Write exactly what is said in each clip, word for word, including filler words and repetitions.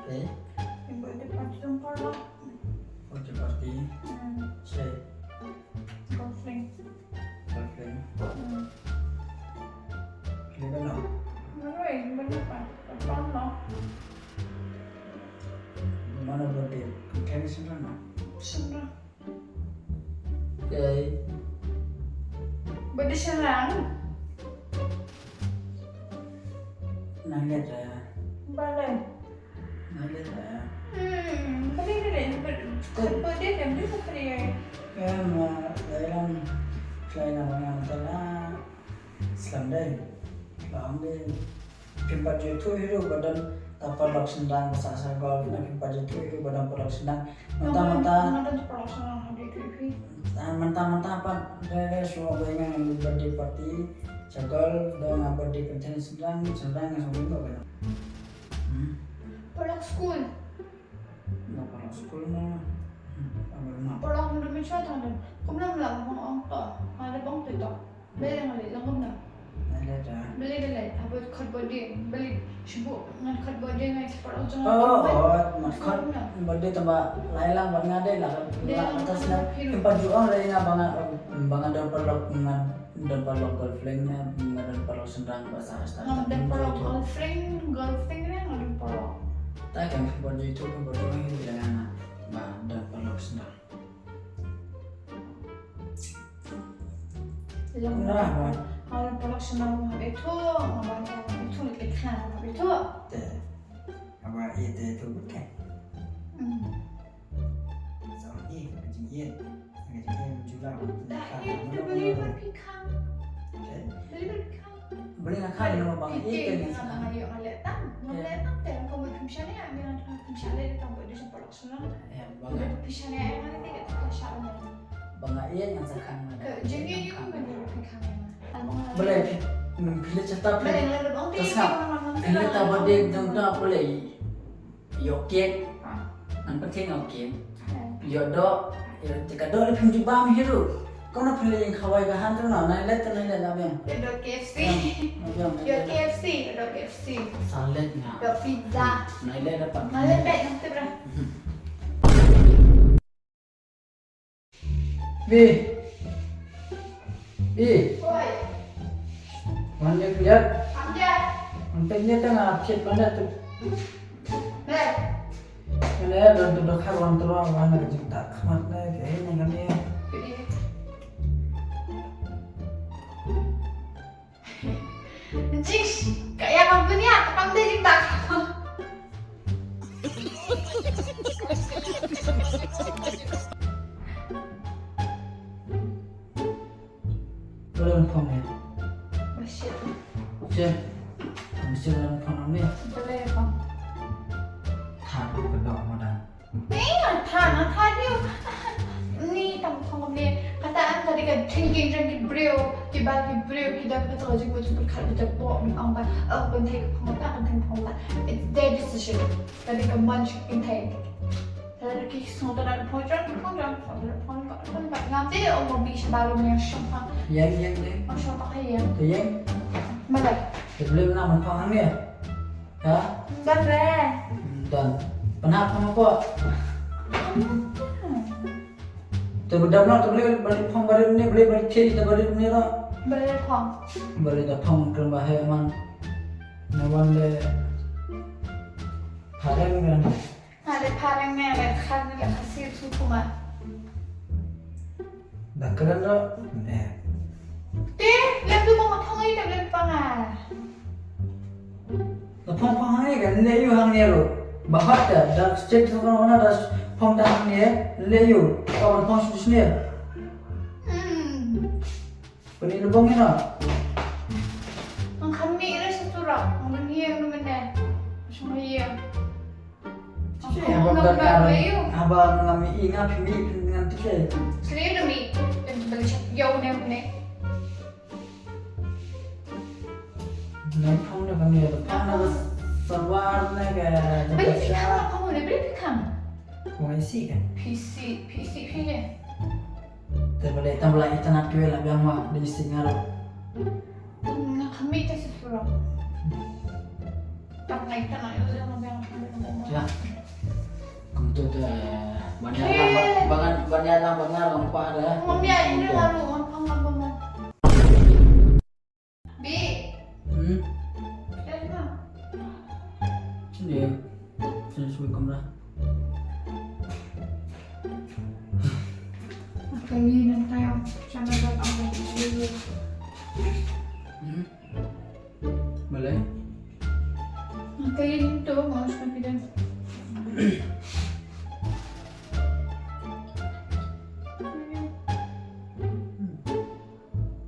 Eh? Yung birthday party ng Carla. Birthday party? Hmm. Siya? Girlfriend. Girlfriend? Hmm. Kaya ka na? Ano eh, yung birthday pa? Pagpang, no? Mano birthday? Kaya ka siyempre, no? Siyempre. Okay. Bad da shynrang? Nang leh da. Balei? Nang leh da. Hmm, balei, balei, balei. Kut. Balei, balei, balei, balei. Ya, ma, dalam selain apa yang telah selam deh. Selam deh. Phim pat ju ïathuh hi ruh ba don, ah, paralok shynrang ba sah sha golf, na phim pat ju ïathuh hi ruh ba don paralok shynrang. Mynta, mynta. Nga don paralok shynrang ha dei ïathuh ïa phi. Ah, mynta, mynta pat, re, re, shuwa ba nga ngam birthday party sha golf, don nga birthday kynthei shynrang, shynrang nga sngewbha ba don. Hmm. Paralok skul. Nga paralok skul mo. Hmm, apa ma? Paralok mynta mynta tang don. Kumno mynta mynta ong to. Nga da bang to. Balei nga leh lang kumno? Nga leh da. Balei da leh, haba khot birthday, balei shu buh ngan khot birthday ngan khot birthday jong nga. Oh, oh, mat khot birthday tang ba lai lang bad nga dei la, la atas na. Phim pat ju ong dei nga ba nga, ba nga don paralok, nga don paralok girlfriend, nga, nga don paralok shynrang ba sah sah. Nga don paralok girlfriend, girlfriend ne nga don paralok. Ta kan phim pat ju ïathuh, phim pat ju ong hi da nga ba don paralok shynrang. Long. Nah, ba. Nga don paralok shynrang haba ïathuh, nga ban ïathuh, ïathuh, ïathuh. Te. Haba ïathuh, ïathuh, ïathuh. Hmm. Sa ïa ka jingïeit, ka jingïeit jula. Dah ïeit, te balei ban phi khang? Okay. Balei ban phi khang? Balei nga khang, namar ba nga ïeit ïa nga. Nga ïoh nga leh tam, nga leh tam te, nga kumno phim shaniah, nga phim shaniah tam ba dei shu paralok. Ba nga ïeit ngan sa khang. Balei phi leit shata phi leit ta sngap, phi leit ta birthday dang ta, balei ïoh cake. Ngan pyntheng ïoh cake. Ïoh doh, ïoh te ka doh lei phim ju bam hi ruh. Kumno phi leit ïeng khawai ka han tu na, nai leit te nai leit la biang. Ïoh doh K F C. Ïoh K F C, ïoh doh K F C. Sa leit nga. Ïoh pizza. Nai leit dapat. Nai leit bad nang te bra. Bi. Bi. Oi. Wan ïa phi ïa. Am ïa. Wan phi ïa tang a thied ban da tu. Be. Kane don tu dokhar wan tu wan wan ka jingtak khmat ne ke ne kane. Jish, ka ïa ka bniah, ka kam dei jingtak. Balei phone ne? Bashir. Che. Bashir phone ne? Balei phone? Tha ka dok madan. Ni nga tha, nga tha diu. Ni tam phong ne. Kata an tadi ka thinking jong ki briew, ki ba ki briew, ki da ka tolo jingmut jingpyrkhat, ki da bok, ni ong ba, oh, kan thei ka phong ta, kan thei ka phong ta. It's their decision. Tadi ka mon shu kin thei. Tadi ki song ta da phong jong, phong jong, phong jong, phong jong, phong jong. Ngam te ong ba bi sha baru ni shong phong. Yang, yang, yang. Ong shong phong yang. Yang. Mana? Te boleh na man phong ni. Ha? Don re. Don. Pynhap phone ko. Te ba dam na te balei, balei phone balei ne, balei, balei thie te balei ne ro. Balei phone. Balei da phone kren ba he man. Na wan le. Phareng kan. Ale phareng ne, ale khar ne, ale khasi su kuma. Da kren ro ne. Te, lem tu ma phone ïa te lem panga. Da phone phone hangne kan, le yu hangne ro. Ba hat da, da state so na da phone da hangne, le yu. Ka wan phone su sne. Hmm. Pynïaid lubong ïa no. Ngam kham mih re sha surok, ngam don ïing ne mynne. Shong ïing. Haba ngam mih ïa nga phi mih phi ngan tu sha. Sli da mih. Pyn beli sha ïew ne mynne. Nai phong da kami da phong da salwar ne ka. Beli phi kham, phong ne beli phi kham. Wai si kan. Phi si, phi si phi ne. Te balei tam la itynnat kiwei la biang ma dei sting aro. Nga khmih te shu surok. Tam la itynnat ïa la biang. Ya. Kumto te ban ïalang, ban, ban ïalang, ban ngar ngam kwah de. Ngam ïa ine baru ngam pang ngam pang. Bi. Hmm? Dah na. Sini ya. Sini sui kamra. Kali nan tayo. Sana dah ang. Hmm? Balei? Kali nito, mau sa pidan.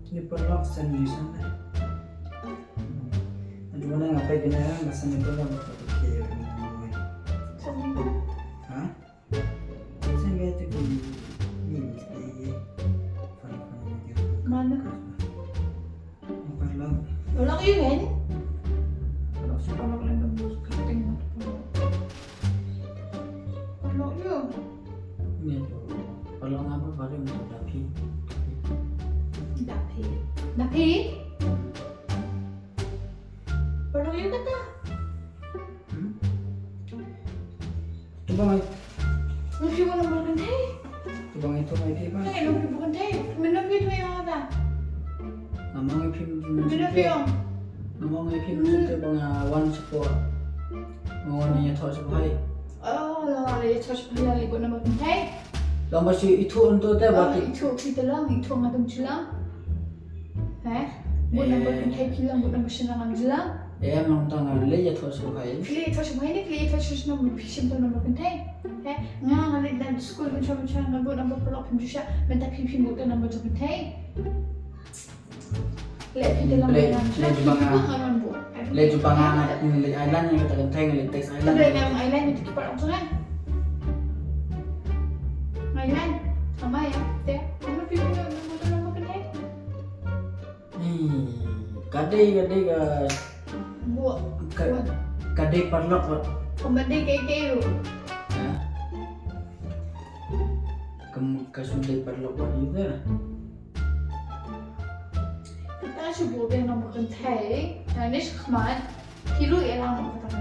Ni paralok san ni san deh. Aduh, mana ngapain kena ya, masa ni paralok. Ha? Sanga te ki ni ni ki funny funny video. Mana? Paralok. Paralok ïu kan? Paralok su paralok lem bus kating. Paralok ïu. Ni tu. Paralok ngapa baru mau dapi? Dapi. Dapi? Paralok ïu kata. Hmm? Tu ba ngai. Ngi phi bun number kynthei. Tu ba ngai tu ngai phi ba. Ngai ngi phi bun kynthei. Mynno phi tu ïa ta. Nga ma ngai phi bun kynthei. Mynno phi ong. Nga ma ngai phi bun kynthei ba nga wan support. Nga wan ïathoh sha phai. Oh, la la ïathoh sha phai la leit bun number kynthei. Long ba shu ithuh hangto te ba. Oh, ithuh phi te long, ithuh nga dang shu long. He? Bun number kynthei phi long, bun number sha nang jylla. Em, long tang nga leit ïathoh sha phai. Phi leit ïathoh sha phai ne, phi leit ïathoh sha nang, phi shim tang number kynthei. He? Nga nga leit na skul bun sha bun sha nga bun number paralok phim ju shah. Mynta phi phim bun tang number jong kynthei. Leit phi te long. Leit, leit jubab nga. Leit jubab nga, nga leit island, nga kata kynthei nga leit text island. Leit nga island, nga te ki paralok jong nga. Nga island. Ama ya, te. Ano phi bun number jong kynthei? Hmm, ka dei, ka dei ka. Buh. Ka, ka dei paralok wat. Ka dei ka, ka. Ha? Ka, ka shu dei paralok wat ïa ka. Kata shu buh dei number kynthei. Ngan ïa khmat. Phi ruh ïa lang kata.